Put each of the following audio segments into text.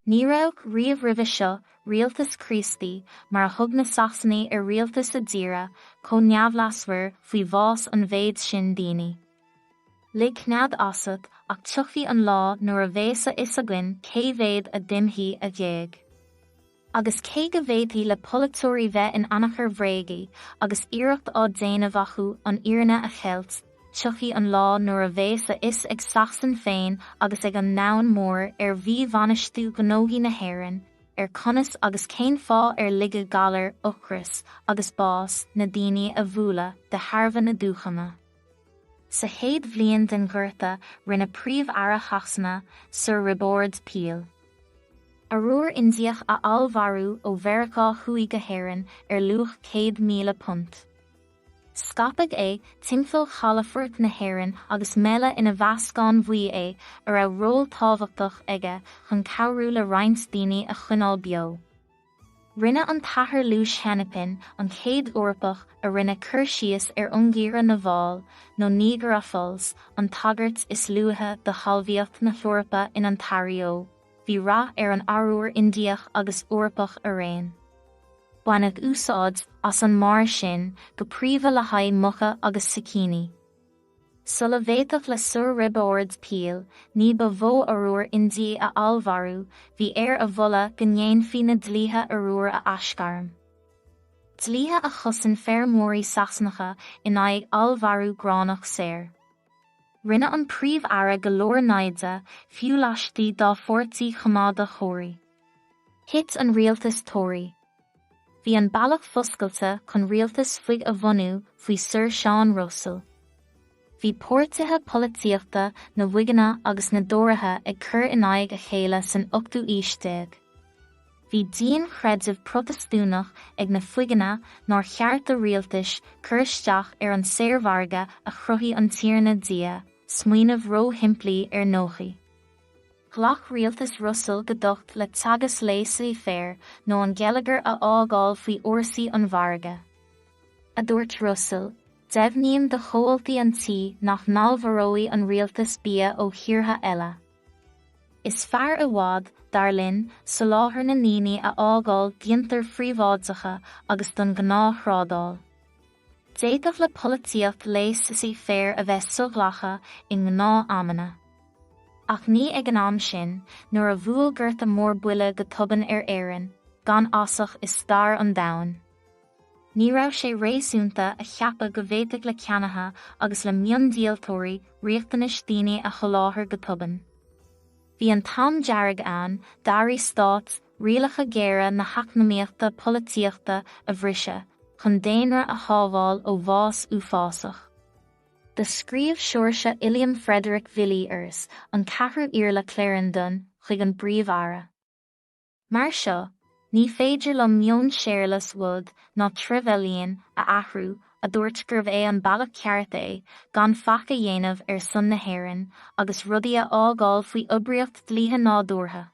Ní raibh riamh roimhe seo rialtas Críostaí, mar a thug na Sasanaigh ar rialtas a dtíre, chomh neamhleasmhar faoi bhás an mhéid sin daoine. Lig cnead asat, ach tiocfaidh an lá nuair a bheas a fhios againn cé mhéad a d'imthigh a ghéag. Agus cé go bhféadfaidh le polaiteoirí bheith in anachair bhréagaigh agus iarracht á déanamh acu an fhírinne a cheilt, tiocfaidh an lá nuair a bheas a fhios ag Sasain féin agus ag an ndomhan mór ar mhí-bhainistiú ghnóthaí na hÉireann, ar conas agus cén fáth ar ligeadh galar, ocras agus bás na ndaoine a bhualadh de thairbhe na dúchama. Sa chéad bhliain den Ghorta rinne Príomh-Aire Shasana, Sir Roibeárd Peel, arúr Indiach a allmhairiú ó Mheiriceá Thuaidh go hÉirinn ar luach £100,000. Scaipeadh é timpeall chalafort na hÉireann agus meileadh ina mheascán buí é a raibh ról tábhachtach aige chun cabhrú le roinnt daoine a choinneáil beo. Rinne an tAthair Louis Hennepin an chéad Eorpach a rinne cur síos ar fhionnghaothradh na bhFál, nó Niagara Falls, an tagairt is luaithe do thalmhaíocht na hEorpa in Ontario. Bhí rath ar an arúr Indiach agus Eorpach araon. Baineadh úsáid as an mbarr sin go príomha le haghaidh muca agus sicíní. Sula bhféadfadh le Sir Roibeárd Peel ní ba mhó arúr Indiaigh a allmhairiú, bhí air a mholadh go ndéanfaí na dlíthe arúir a aisghairm. Dlíthe a chosain feirmeoirí Sasanacha in aghaidh allmhairiú gránach saor. Rinne an Príomh-Aire go leor naimhde, fiú laistigh dá pháirtí choimeádach Thóraí. Thit an rialtas Tóraí. Bhí an bealach foscailte chun rialtas Whig a bhunú faoi Sir Seán Russell. Bhí páirtithe polaitíochta na bhWhigeanna agus na dTóraithe ag cur in aghaidh a chéile san ochtú aois déag. Bhí dianchreideamh Protastúnach ag na Whigeanna nár cheart do rialtais cur isteach ar an saormhargadh a chruthaigh an Tiarna Dia, smaoineamh róshimplí ar ndóigh. Ghlac rialtas Russell go docht le teagasc laissez-faire nó an geilleagar a fhágáil faoi fhórsaí an mhargaidh. A dúirt Russell, Deimhním do chomhaltaí an tí nach n-allmhaireoidh an rialtas bia ó thíortha eile. Is fearr i bhfad, dar linn, soláthar na ndaoine a fhágáil d'fhiontair phríobháideacha agus don ghnáth-thrádáil. D'fhéadfadh le polaitíocht laissez-faire a bheith so-ghlactha i ngnáth-amanna. Ach ní ag an am sin, nuair a bhuail gorta mór buille go tobann ar Éirinn, gan fhasach i stair an domhain. Ní raibh sé réasúnta a cheapadh go bhféadfadh le ceannaithe agus le miondíoltóirí riachtanais daoine a sholáthar go tobann. Bhí an t-am dearg ann d'airí stáit rialacha géara na heacnamaíochta polaitíochta a bhriseadh chun daonra a shábháil ó bhás uafásach. Do scríobh Seoirse Uilliam Frederick Villiers, an ceathrú Iarla Clarendon, chuig an bPríomh-Aire. Mar seo, ní féidir liom meon Séarlas Wood ná Trevelyan a athrú, a dúirt gurbh é an bealach ceart é gan faic a dhéanamh ar son na hÉireann agus rudaí a fhágáil faoi oibríocht dlíthe nádúrtha.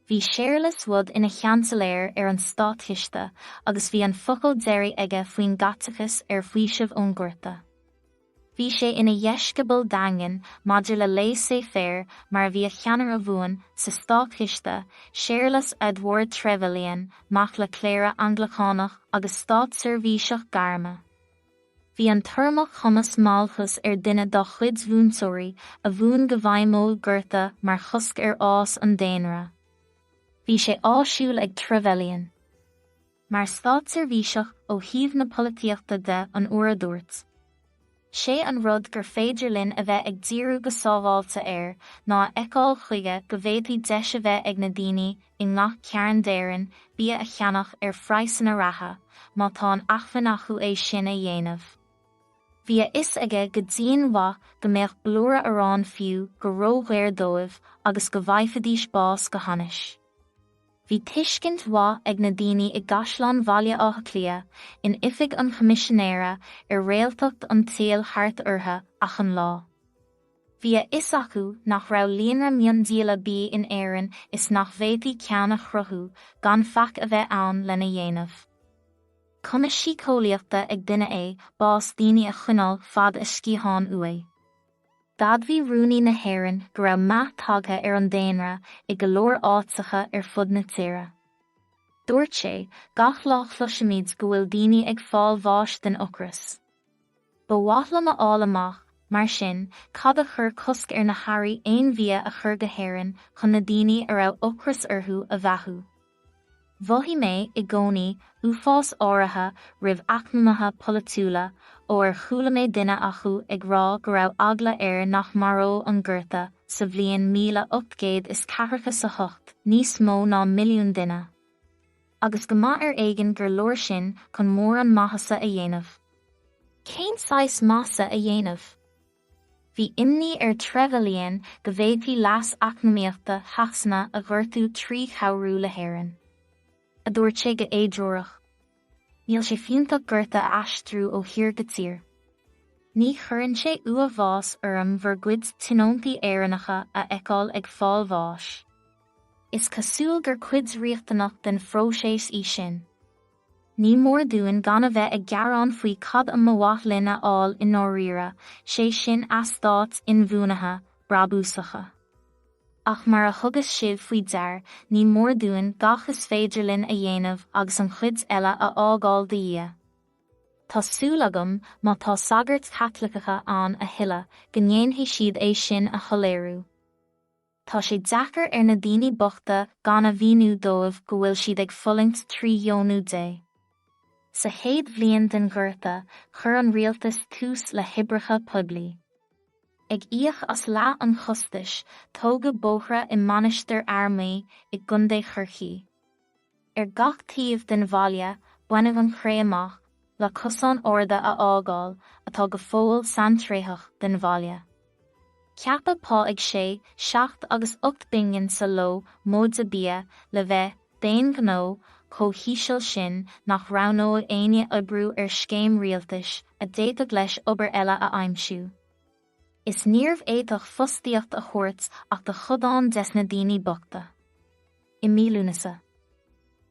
Bhí Séarlas Wood ina Sheansailéir ar an Státchiste agus bhí an focal deiridh aige faoin gcaiteachas ar faoiseamh ón nGorta. Bhí sé ina dheisceabal daingean maidir le laissez-faire mar a bhí a cheannaire buan sa Státchiste, Séarlas Edward Trevelyan, mac le cléire Anglacánach agus státseirbhíseach gairme. Bhí an tUrramach Thomas Malthus ar duine dá chuid mhúinteoirí a mhúin go bhfeidhmeodh gorta mar chosc ar fhás an daonra. Bhí sé áisiúil ag Trevelyan. Mar státseirbhíseach ó thaobh na polaitíochta de an uair a dúirt sé an rud gur féidir linn a bheith ag díriú go sábháilte air ná a fheiceáil chuige go bhféadfaidh deis a bheith ag na daoine i ngach cearn d'Éirinn bia a cheannach ar phraghsanna reatha, má tá an acmhainn acu é sin a dhéanamh. Bhí a fhios aige go dianmhaith go mbeadh blúire aráin fiú go ródhaor dóibh agus go bhfaighfidís bás go hainnis. Bhí tuiscint mhaith ag na daoine i gCaisleán Bhaile Átha Cliath, in Oifig an Choimisinéara, ar réaltacht an tsaoil thart orthu achan lá. Bhí a fhios acu nach raibh líonra miondíola bídh in Éirinn is nach bhféadfaí ceann a chruthú gan faic a bheith ann lena dhéanamh. Cumas síceolaíochta ag duine é bás daoine a choinneáil fad a sciathán uaidh. D'admhaigh Rúnaí na hÉireann go raibh meath tagtha ar an daonra i go leor áiteacha ar fud na tíre. Dúirt sé, Gach lá cloisimid go bhfuil daoine ag fáil bháis den ocras. Ba mhaith liom a fháil amach, mar sin, cad a chuir cosc ar na hairí aon bhia a chur go hÉirinn chun na daoine a raibh ocras orthu a bheathú. Mhothaigh mé, i gcónaí, uafás áirithe roimh eacnamaithe polaitiúla, ó ar chuala mé duine acu ag rá go raibh eagla air nach maródh an Gorta, sa bhliain 1848, níos mó ná milliún duine. Agus go mba ar éigean gur leor sin chun mórán maitheasa a dhéanamh. Cén saghas maitheasa a dhéanamh? Bhí imní ar Trevelyan go bhféadfaí leas eacnamaíochta Shasana a ghortú trí chabhrú le hÉirinn. A dúirt sé go héidreorach. Níl sé fiúntach gorta a aistriú ó thír go tír. Ní chuireann sé uathbhás orm bhur gcuid tionóntaí Éireannacha a fheiceáil ag fáil bháis. Is cosúil gur cuid riachtanach den phróiseas í sin. Ní mór dúinn gan a bheith ag gearán faoi cad a mba mhaith linn a fháil i ndáiríre, sé sin eastáit inbhuanaithe, brabúsacha. Ach mar a thugas sibh faoi dear, ní mór dúinn gach is féidir linn a dhéanamh agus an chuid eile a fhágáil do Dhia. Tá súil agam, má tá sagairt Chaitliceacha ann a thuilleadh, go ndéanfaidh siad é sin a shoiléiriú. Tá sé deacair ar na daoine bochta gan a mhíniú dóibh go bhfuil siad ag fulaingt trí dheonú Dé. Sa chéad bhliain den Ghorta, chuir an rialtas tús le hoibreacha poiblí. Ag íoc as leath an chostais, tógadh bóithre i Mainistir Fhear Maí i gContae Chorcaí. Ar gach taobh den bhaile, baineadh an chré amach, le cosáin arda a fhágáil, atá go fóill saintréitheach den bhaile. Ceapadh pá ag sé, seacht agus ocht bpingin sa ló, móide bia, le bheith, d'aon ghnó, chomh híseal sin nach roghnódh éinne oibriú ar scéim rialtais, a d'fhéadfadh leis obair eile a aimsiú. Is níorbh fhéadfadh fostaíocht a thabhairt ach do chodán des na daoine bochta. I mí Lúnasa.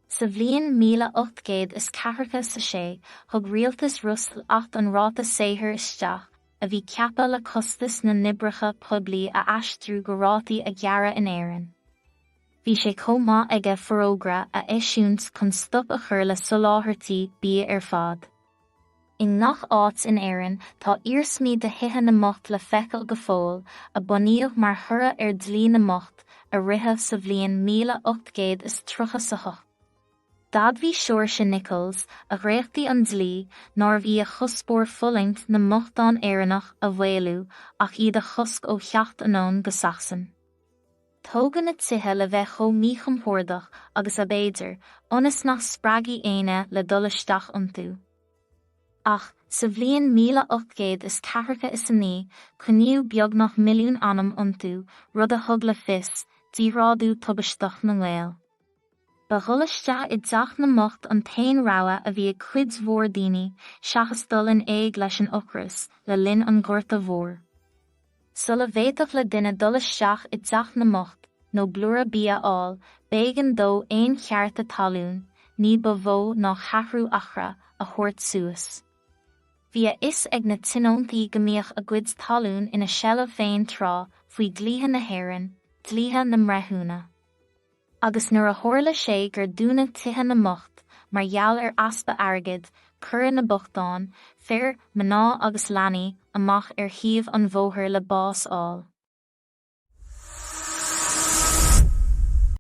Sa bhliain 1846, thug rialtas Russell Acht an Ráta Saothair isteach, a bhí ceaptha le costas na n-oibreacha poiblí a aistriú go rátaí a gearradh in Éirinn. Bhí sé chomh maith aige forógra a eisiúint chun stop a chur le soláthairtí bia ar fad. I ngach áit in Éirinn tá iarsmaí de thithe na mbocht le feiceáil go fóill, a bunaíodh mar thoradh ar Dlí na mBocht, a ritheadh sa bhliain 1838. D'admhaigh Seoirse Nichols, a dhréachtaigh an dlí, nárbh í a chuspóir fulaingt na mbochtán Éireannach a mhaolú ach iad a chosc ó theacht anonn go Sasain. Tógadh na tithe le bheith chomh míchompordach agus ab fhéidir, ionas nach spreagfaí éinne le dul isteach iontu. Ach, sa bhliain 1849, coinníodh beagnach milliún anam iontu, rud a thug le fios, díghrádú tubaisteach na nGael. Ba dhul isteach i dteach na mbocht an t-aon rogha a bhí ag cuid mhór daoine, seachas dul in éag leis an ocras, le linn an Ghorta Mhóir. Sula bhféadfadh le duine dul isteach i dteach na mbocht, nó blúire bia a fháil, b'éigean dó aon chearta talún, ní ba mhó ná ceathrú acra, a thabhairt suas. Bhí a fhios ag na tionóntaí go mbíodh a gcuid talún ina seilbh féin tráth, faoi dhlíthe na hÉireann, dlíthe na mbreithiúna. Agus nuair a tharla sé gur dúnadh tithe na mbocht mar gheall ar easpa airgid, cuireadh na bochtáin, fir, mná agus leanaí, amach ar thaobh an bhóthair le bás fháil.